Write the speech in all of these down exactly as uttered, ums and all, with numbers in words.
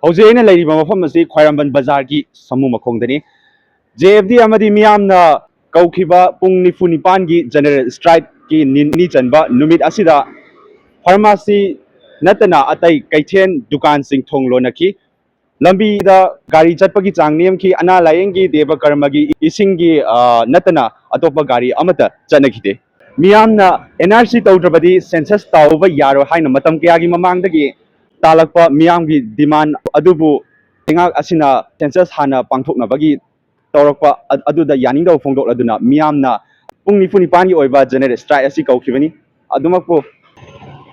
ꯍꯧꯖꯤꯛ ꯑꯩꯅ ꯂꯩꯔꯤꯕ ꯃꯐꯝ ꯑꯁꯤ ꯈ꯭ꯋꯥꯏꯔꯝꯕꯟ ꯕꯖꯥꯔꯒꯤ ꯁꯃꯨ ꯃꯈꯣꯡꯗꯅꯤ꯫ ꯖꯦ ꯑꯦꯐ ꯗꯤ ꯑꯃꯗꯤ ꯃꯤꯌꯥꯝꯅ ꯀꯧꯈꯤꯕ ꯄꯨꯡ ꯅꯤꯐꯨ ꯅꯤꯄꯥꯟꯒꯤ ꯖꯦꯅꯔꯦꯜ ꯁ꯭ꯇ꯭ꯔꯥꯏꯛꯀꯤ ꯅꯤꯅꯤ ꯆꯟꯕ ꯅꯨꯃꯤꯠ ꯑꯁꯤꯗ ꯐꯥꯔꯃꯥꯁꯤ ꯅꯠꯇꯅ ꯑꯇꯩ ꯀꯩꯊꯦꯜ ꯗꯨꯀꯥꯟꯁꯤꯡ ꯊꯣꯡ ꯂꯣꯟꯅꯈꯤ꯫ ꯂꯝꯕꯤꯗ ꯒꯥꯔꯤ ꯆꯠꯄꯒꯤ ꯆꯥꯡ ꯅꯦꯝꯈꯤ꯫ ꯑꯅꯥ ꯂꯥꯌꯦꯡꯒꯤ, ꯗꯦꯕ ꯀꯔꯃꯒꯤ, ꯏꯁꯤꯡꯒꯤ, ꯑ, ꯅꯠꯇꯅ ꯑꯇꯣꯞꯄ ꯒꯥꯔꯤ ꯑꯃꯠꯇ ꯆꯠꯅꯈꯤꯗꯦ꯫ ꯃꯤꯌꯥꯝꯅ ꯑꯦꯟ ꯑꯥꯔ ꯁꯤ ꯇꯧꯗ꯭ꯔꯕꯗꯤ ꯁꯦꯟꯁꯁ ꯇꯧꯕ ꯌꯥꯔꯣꯏ ꯍꯥꯏꯅ ꯃꯇꯝ ꯀꯌꯥꯒꯤ ꯃꯃꯥꯡꯗꯒꯤ ꯇꯥꯜꯂꯛꯄ ꯃꯤꯌꯥꯝꯒꯤ ꯗꯤꯃꯥꯟ ꯑꯗꯨꯕꯨ ꯂꯩꯉꯥꯛ ꯑꯁꯤꯅ ꯁꯦꯟꯁꯁ ꯍꯥꯟꯅ ꯄꯥꯡꯊꯣꯛꯅꯕꯒꯤ ꯇꯧꯔꯛꯄ ꯑ-, ꯑꯗꯨꯗ ꯌꯥꯅꯤꯡꯗꯕ ꯐꯣꯡꯗꯣꯛꯂꯗꯨꯅ ꯃꯤꯌꯥꯝꯅ ꯄꯨꯡ ꯅꯤꯐꯨ ꯅꯤꯄꯥꯟꯒꯤ ꯑꯣꯏꯕ ꯖꯦꯅꯔꯦꯜ ꯁ꯭ꯇ꯭ꯔꯥꯏꯛ ꯑꯁꯤ ꯀꯧꯈꯤꯕꯅꯤ꯫ ꯑꯗꯨꯃꯛꯄꯨ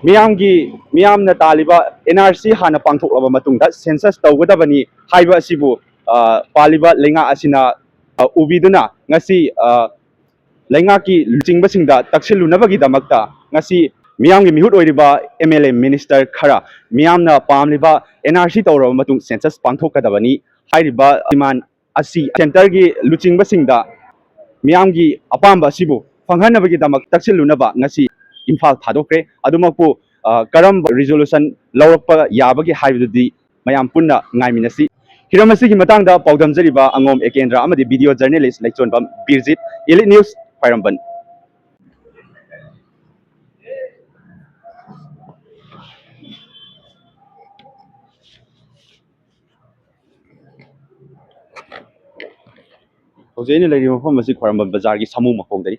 ꯃꯤꯌꯥꯝꯒꯤ, ꯃꯤꯌꯥꯝꯅ ꯇꯥꯜꯂꯤꯕ ꯑꯦꯟ ꯑꯥꯔ ꯁꯤ ꯍꯥꯟꯅ ꯄꯥꯡꯊꯣꯛꯂꯕ ꯃꯇꯨꯡꯗ ꯁꯦꯟꯁꯁ ꯇꯧꯒꯗꯕꯅꯤ ꯍꯥꯏꯕ ꯑꯁꯤꯕꯨ, ꯑ, ꯄꯥꯜꯂꯤꯕ ꯂꯩꯉꯥꯛ ꯑꯁꯤꯅ, ꯑ, ꯎꯕꯤꯗꯨꯅ ꯉꯁꯤ, ꯑ, ꯂꯩꯉꯥꯛꯀꯤ ꯂꯨꯆꯤꯡꯕꯁꯤꯡꯗ ꯇꯛꯁꯤꯜꯂꯨꯅꯕꯒꯤꯗꯃꯛꯇ ꯉꯁꯤ ꯃꯤꯌꯥꯝꯒꯤ ꯃꯤꯍꯨꯠ ꯑꯣꯏꯔꯤꯕ ꯑꯦꯝ ꯑꯦꯜ ꯑꯦ, ꯃꯤꯅꯤꯁꯇꯔ ꯈꯔ ꯃꯤꯌꯥꯝꯅ ꯄꯥꯝꯂꯤꯕ ꯑꯦꯟ ꯑꯥꯔ ꯁꯤ ꯇꯧꯔꯕ ꯃꯇꯨꯡ ꯁꯦꯟꯁꯁ ꯄꯥꯡꯊꯣꯛꯀꯗꯕꯅꯤ ꯍꯥꯏꯔꯤꯕ ꯗꯤꯃꯥꯟ ꯑꯁꯤ ꯁꯦꯟꯇꯔꯒꯤ ꯂꯨꯆꯤꯡꯕꯁꯤꯡꯗ ꯃꯤꯌꯥꯝꯒꯤ ꯑꯄꯥꯝꯕ ꯑꯁꯤꯕꯨ ꯐꯪꯍꯟꯅꯕꯒꯤꯗꯃꯛ ꯇꯛꯁꯤꯜꯂꯨꯅꯕ ꯉꯁꯤ ꯏꯝꯐꯥꯜ ꯊꯥꯗꯣꯛꯈ꯭ꯔꯦ꯫ ꯑꯗꯨꯃꯛꯄꯨ, ꯑ, ꯀꯔꯝꯕ ꯔꯤꯖꯣꯂꯨꯁꯟ ꯂꯧꯔꯛꯄ ꯌꯥꯕꯒꯦ ꯍꯥꯏꯕꯗꯨꯗꯤ ꯃꯌꯥꯝ ꯄꯨꯟꯅ ꯉꯥꯏꯃꯤꯟꯅꯁꯤ꯫ ꯍꯤꯔꯝ ꯑꯁꯤꯒꯤ ꯃꯇꯥꯡꯗ ꯄꯥꯎꯗꯝꯖꯔꯤꯕ ꯑꯉꯣꯝ ꯑꯦꯀꯦꯟꯗ꯭ꯔ ꯑꯃꯗꯤ ꯚꯤꯗꯤꯑꯣ ꯖꯔꯅꯦꯂꯤꯁ ꯂꯩꯆꯣꯟꯕꯝ ꯕꯤꯔꯖꯤꯠ, ꯏꯂꯤꯠ ꯅ꯭ꯌꯨꯁ, ꯈ꯭ꯋꯥꯏꯔꯝꯕꯟ꯫ ꯍꯧꯖꯤꯛ ꯑꯩꯅ ꯂꯩꯔꯤꯕ ꯃꯐꯝ ꯑꯁꯤ ꯈ꯭ꯋꯥꯏꯔꯝꯕꯟ ꯕꯖꯥꯔꯒꯤ ꯁꯥꯃꯨ ꯃꯈꯣꯡꯗꯅꯤ꯫